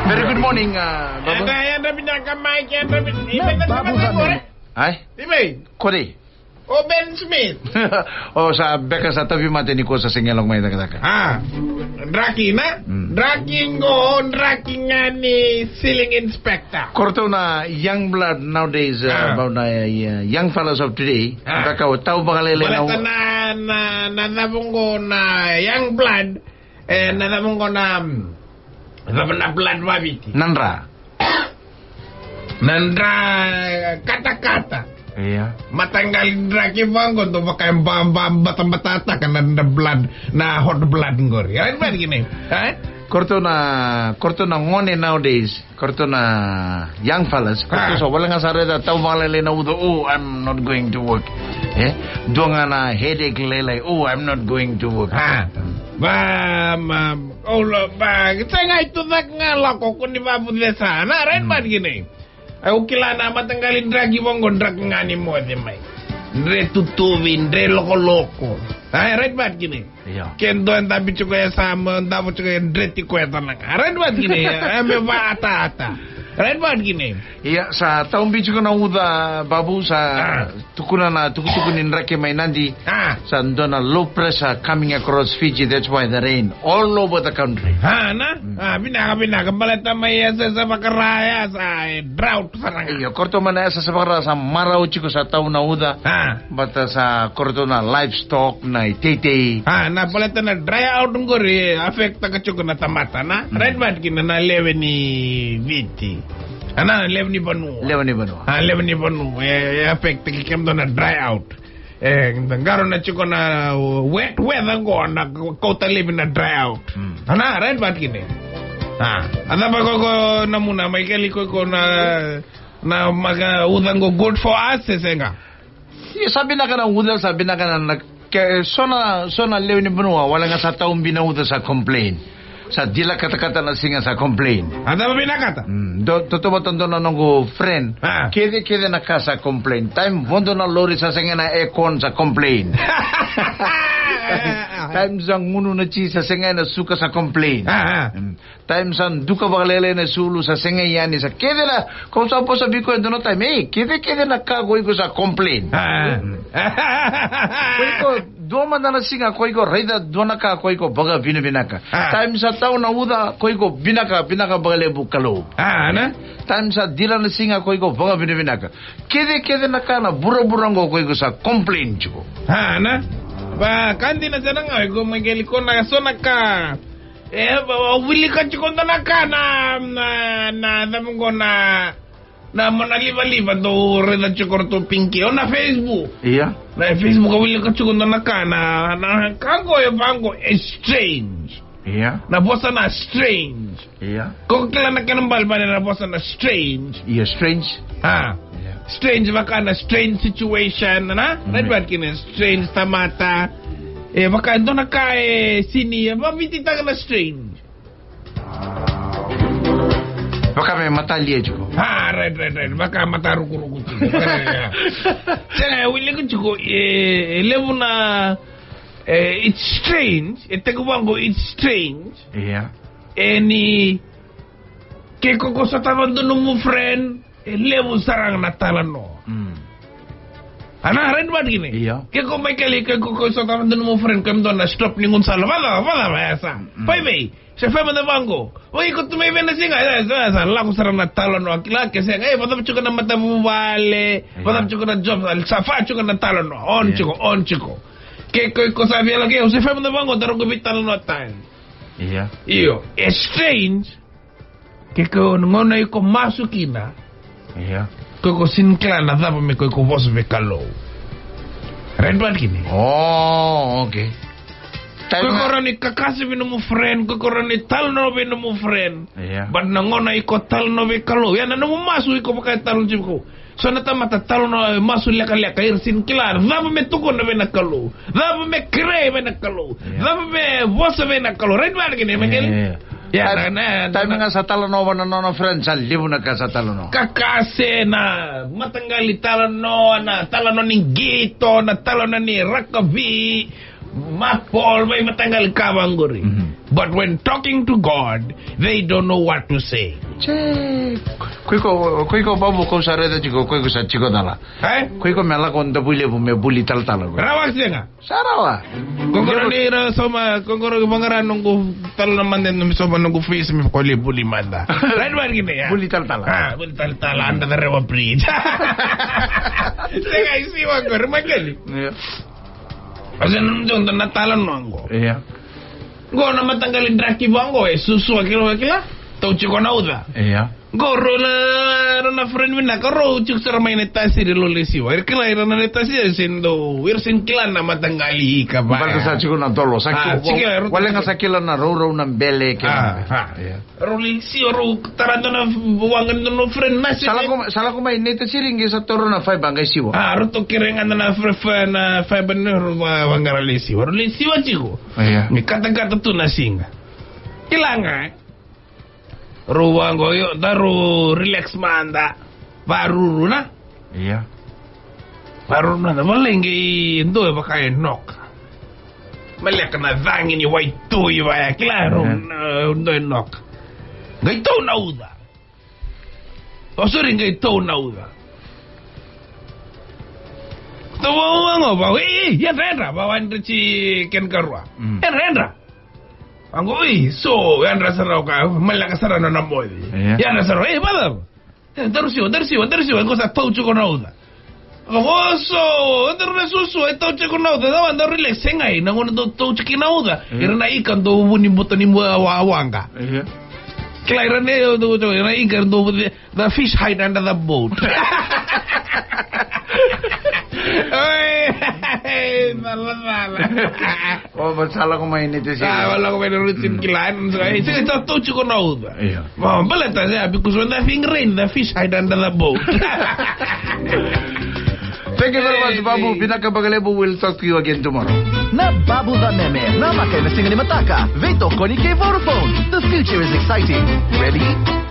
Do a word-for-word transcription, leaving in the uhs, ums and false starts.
Very good morning, uh, Babu. Eda, eda vinaka mai, eda vinaka. Babu, Babu. Ai? Ivei? Kore. O Ben Smith. O sa beka sa tauvimate ni ko sa sega ni lako mai cakacaka. Ah. Draki na? Mm. Draki qo, draki ga ni ceiling inspector. Korotou na young blood nowadays, uh, ah, about na, uh, young fellas of today. Ah. Beka o tau vakalailai na. Baleta na, na, na cava qo na young blood. E, na cava qo na, mm, cava na blood vaviti? Na dra. Na dra katakata. Ia. Mataqali draki vaqo, dau vaka e ba, ba, batabatataka na dra blood, na hot blood qori. Right, right, kine? Eh? Korotou na, korotou na gone nowadays. Korotou na young fellas, korotou sa wale ga sa raica tau vakalailai na uca, "Oh, I'm not going to work." Eh? Dua ga na headache lailai, "Oh, I'm not going to work." Ah. Ba, ma, o la, ba, sega i tu cake ga lako ko ni vavucesa. Na, right, mm, but kine. Au kila na mataqali draki vaqo, draki ga ni moce mai. Dre tutuvi, dre lokoloko. Ah, right, but kine. Io. Ke dua e dabe tiko e yasana, dabe tiko e dreti koya tale ga. Right, but kine, e me vakaataata. Right, but kine. Ia, sa taubi tiko na uca, Babu, sa, ah, tukuna na tukutuku ni draki mai Nadi. Ah. Sa dua na low pressure coming across Fiji, that's why the rain all over the country. Ah, na? Mm. Ah, vinaka, vinaka. Baleta mai e sa, sa vakara ya, sa, e, drought sara ga. Io, korotou mai na e sa, sa vakara, sa marau tiko, sa tau na uca. Ah. Baleta sa korotou na livestock, na iteitei. Ah, na baleta na dry out qori, e affect-taka tiko na tamata, na? Mm. Right, but kina na lewe ni Viti. Ah, na lewe ni vanua. Lewe ni vanua. Ah, lewe ni vanua. E, e affect-taki kemudou na dry out. E, da qarauna tiko na wet weather qo, na kauta laivi na dry out. Mm. Ah, na, right, but kina. Ah, a cava ko, ko na muna, Maikeli, ko, ko na, na maka uca qo good for us, se sega? Io, sa vinaka na uca, sa vinaka na, na ke, so na, so na lewe ni vanua, wale ga sa taubi na uca sa complain. Sa dila katakata na siga sa complain. A cava vinakata? Mm, do, tautauvata dua na noqu friend. Ah. Kece, kece na ka sa complain. Time vodo na lori sa sega na aircon sa complain. Time sa gunu na tsi sa sega na suka sa complain. Ah, ah. Mm. Time sa duka vakalailai na sulu sa sega yani sa kece na, ko sa vosa vei koya dua na time, ei, kece, kece na ka ko iko sa complain. Ah. Ko iko dua mada na siga ko iko raica dua na ka ko iko vakavinavinaka. Ah. Time sa tau na uca ko iko vinaka, vinaka vakalevu Kalou. Ah, na? Time sa dila na siga ko iko vakavinavinaka. Kece, kece na ka na vuravura qo ko iko sa complain tiko. Ah, na? Va, ka dina sa na ga iko Maikeli, ko na so na ka. E, va, va, wilika tiko dua na ka na, na, na, cava qo na, na mona livaliva dou raica tiko ratou Pinki. O na Facebook. Ia. Na Facebook, wilika tiko dua na ka na, na, ka qo e vaqo e strange. Ia. Na vosa na strange. Ia. Ko kila na kena balebale na vosa na strange. Ia, strange. Ah. Ia. Strange vaka na strange situation, na? Mm. Right, vaka kina strange tamata. E, vaka dua na ka e sini, e vavititaka na strange. Vaka me matalia tiko. Ah, right, right, right. Vaka mata rukuruku tiko. Ia. Sega, e wilika tiko, e, e levu na, e, it's strange. E tekivu vaqo, it's strange. Ia. E ni, ke ko ko sotava dua nomu friend, e levu sara ga na talanoa. Mm. Ah, na, right, vaka kina. Ia. Ke ko Maikeli, ke ko, ko sotava dua nomu friend, kemudou na stop ni gaunisala. Vacava, vacava, e sa. Mm. Vei, vei, se fai mada vaqo. O iko tu mai vei na siga, e sa, e sa lako sara na talanoa. Kila ke sega, e, vacava tiko na matavuvale, ia, vacava tiko na job, sa fa tiko na talanoa. On, ia, tiko, on tiko. Ke ko, ko sa via lako, e, o se fai mada vaqo, daru qai veitalanoa tale. Ia. Io, e strange. Ke ko na gauna iko masu kina. Ia. Ko iko sini kila na cava me ko iko vosa vei Kalou. Right, vaka kina. Oh, okay. Ko iko rawa ni kakase vei nomu friend, ko iko rawa ni talanoa vei nomu friend. Ia. But na gauna iko talanoa vei Kalou, ia na nomu masu iko vaka e talanoa tiko. So na tamata talanoa, masu lekaleka, ira sini kila cava me tukuna vei na Kalou, cava me kerei vei na Kalou, ia, cava me vosa vei na Kalou. Right, vaka kina, Maikeli? Ia. Ia, time, na, na, time na, ga sa talanoa vua na nona friend, sa levu na ka sa talanoa. Kakase, na mataqali talanoa, na talanoa ni qito, na talanoa ni rakavi, mapol, vei mataqali ka vaqori. Mhm. But when talking to God, they don't know what to say. Che, ko iko, ko iko Babu, ko sa raica tiko, ko iko sa tiko cala. Eh? Ko iko me lako Davuilevu me buli talatala ko. Rawa sega. Sa rawa. Ko qori ni ra sauma, ko qori vaqara noqu tala na mada, me sauma noqu face me ko lai buli mada. Right, right, kina ya. Buli talatala. Ah, buli talatala, under the river bridge. Sega, i Siwa qori, Michael. Ia. Ose na mada na tala noqo. Ia. Qo na mataqali draki vaqo, e susu, kila, kila. Tau tiko na uca. Ia. Qo rau na, rau na friend vinaka, rau tiko sara mai Naitasiri, rau lai Siwa. Era kila ira na Naitasiri, se dau, era se kila na mataqali ika va. Baleta sa tiko na dolo, sa, ah, tiko, tiko, rau wale ga tiko. Sa kila na raurau na bele kila. Ah, ah. Ia. Rau lai Siwa, rau tara dua na waqa dua na friend na se. Sa lako, sa lako mai Naitasiri qai sa toro na fiber qai Siwa. Ah, rau toki ira ga na fre-, fre-, na fiber na rau wa-, waqa ra lai Siwa. Rau lai Siwa tiko. Ia. Ni katakata tu na siga. Kila ga, eh? Rau vaqo, io, da rau relax mada. Varuru na. Ia. Varuru mada, vale qai dua e vaka e noka. Maleka na cagi ni waitui vaya, kila rau, ia, na, dua e noka. Qai tau na uca. O, sorry, qai tau na uca. Tau vaqo, vaqo, ei, ei, yadra, yadra, vaqo, yadra ti kena karua. Mm. Yadra, yadra. Vaqo, oi, so, yadra sara o ka, maleka sara na nona moce. Ia. Yadra sara, ei, vacava? E, daru Siwa, daru Siwa, daru Siwa, qo sa tau tiko na uca. Vaqo, so, daru na susu, e tau tiko na uca, cava, daru relax, segai, na gauna dau tau tiko na uca. Ia. Ira na ika dau vu ni buto ni mua wa-, waqa. Ia. Kila ira na, dau, dau, na ika dau vu, the fish hide under the boat. Oi, cala, cala. O, baleta sa lako mai Naitasiri. Ah, lako mai na routine kila, so, eh, so, tau, tau tiko na uca. Ia. Baleta, yeah, because when the thing rain, the fish hide under the boat. Thank you very much, Babu. Vinaka vakalevu. We'll talk to you again tomorrow. Na Babu Vameme, namaka ena siga ni mataka. Veitokoni kei Vodafone. The future is exciting. Ready?